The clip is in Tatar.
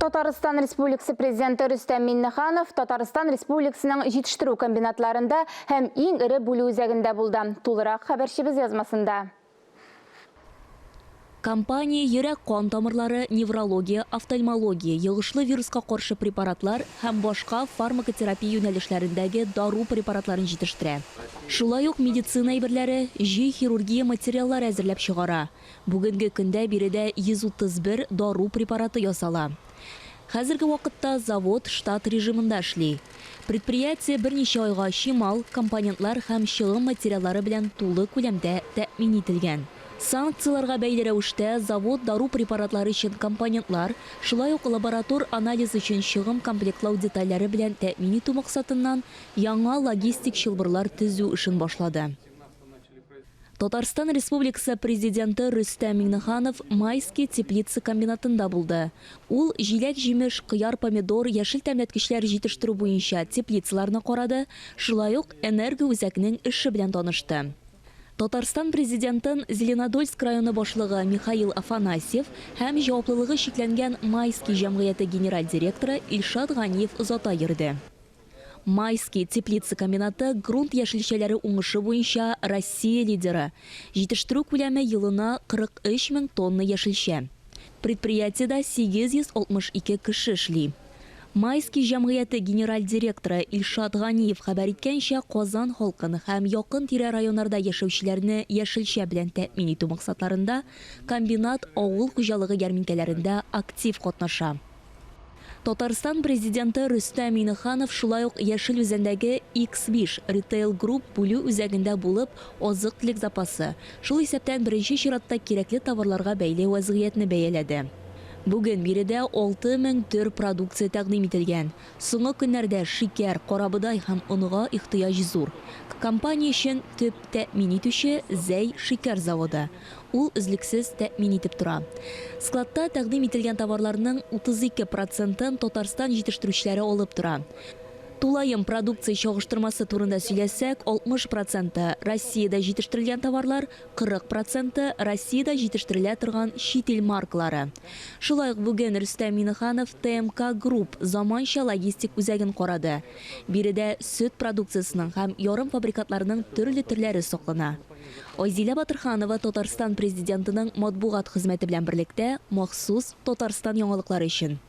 Татарстан Республикасы Президенты Рөстәм Миңнеханов Татарстан Республикасының җитештерү комбинатларында һәм иң эре бүлү үзәгендә булды. Тулырак хәбәрчебез язмасында. Компания йөрәк-кан тамырлары, неврология, офтальмология, йогышлы вируска каршы препаратлар һәм башка фармакотерапия юнәлешләрендәге дару препаратларын җитештерә. Шулай ук медицина әйберләре, җөй хирургия материаллары әзерләп чыгара. Бүгенге көндә биредә 131 дару препараты ясала. Хәзерге вакытта завод штат режимында эшли. Предприятие берничә айга чимал, компонентлар һәм чыгым материаллары белән тулы күләмдә тәэмин ителгән. Санкцияләргә бәйле рәвештә, завод дару препаратлары өчен компонентлар, шулай ук лаборатор анализ өчен чыгым комплектлау детальләре белән тәэмин итү максатыннан яңа логистик чылбырлар төзү эшен башлады. Татарстан Республикасы Президенты Рөстәм Миңнеханов Майский теплица комбинатында булды. Ул җиләк-җимеш, кыяр-помидор, яшел тәмләткечләр җитештерү буенча теплицаларны карады, шулай ук энергоүзәкнең эше белән танышты. Татарстан Президентын Зеленодольск районы башлыгы Михаил Афанасьев һәм җаваплылыгы чикләнгән Майский җәмгыяте генераль директоры Илшат Ганиев озата йөрде. Майский теплица комбинаты грунт яшелчәләре уңышы буенча Россия лидеры. Җитештерү күләме елына 43 мең тонна яшелчә. Предприятиедә 862 кеше эшли. Майский җәмгыяте генераль директоры Илшат Ганиев хәбәр иткәнчә, Казан халкын һәм якын-тирә районнарда яшәүчеләрне яшелчә белән тәэмин итү максатларында комбинат авыл хуҗалыгы ярминкәләрендә актив катнаша. Татарстан Президенты Рөстәм Миңнеханов шулай ук Яшел Үзәндәге X5 Retail Group бүлү үзәгендә булып, азык-төлек запасы, шул исәптән беренче чиратта кирәкле товарларга бәйле вәзгыятьне бәяләде. Бүген биредә 6000 төр продукция тәкъдим ителгән. Соңгы көннәрдә шикәр, карабодай һәм онга ихтыяҗ зур. Компания өчен төп тәэмин итүче, Зәй шикәр заводы. Ул өзлексез тәэмин итеп тора. Складта тәкъдим ителгән товарларның 32 процентын Татарстан җитештерүчеләре алып тора. Тулаем продукция чагыштырмасы турында сөйләсәк, 60 проценты, Россиядә җитештерелгән товарлар, 40 проценты, Россиядә җитештерелә торган чит ил маркалары. Шулай ук бүген Рөстәм Миңнеханов ТМК Групп заманча логистик үзәген карады. Биредә сөт продукциясенең һәм ярымфабрикатларның төрле төрләре саклана. Айзилә Батырханова Татарстан Президентының матбугат хезмәте белән берлектә махсус Татарстан яңалыклары өчен.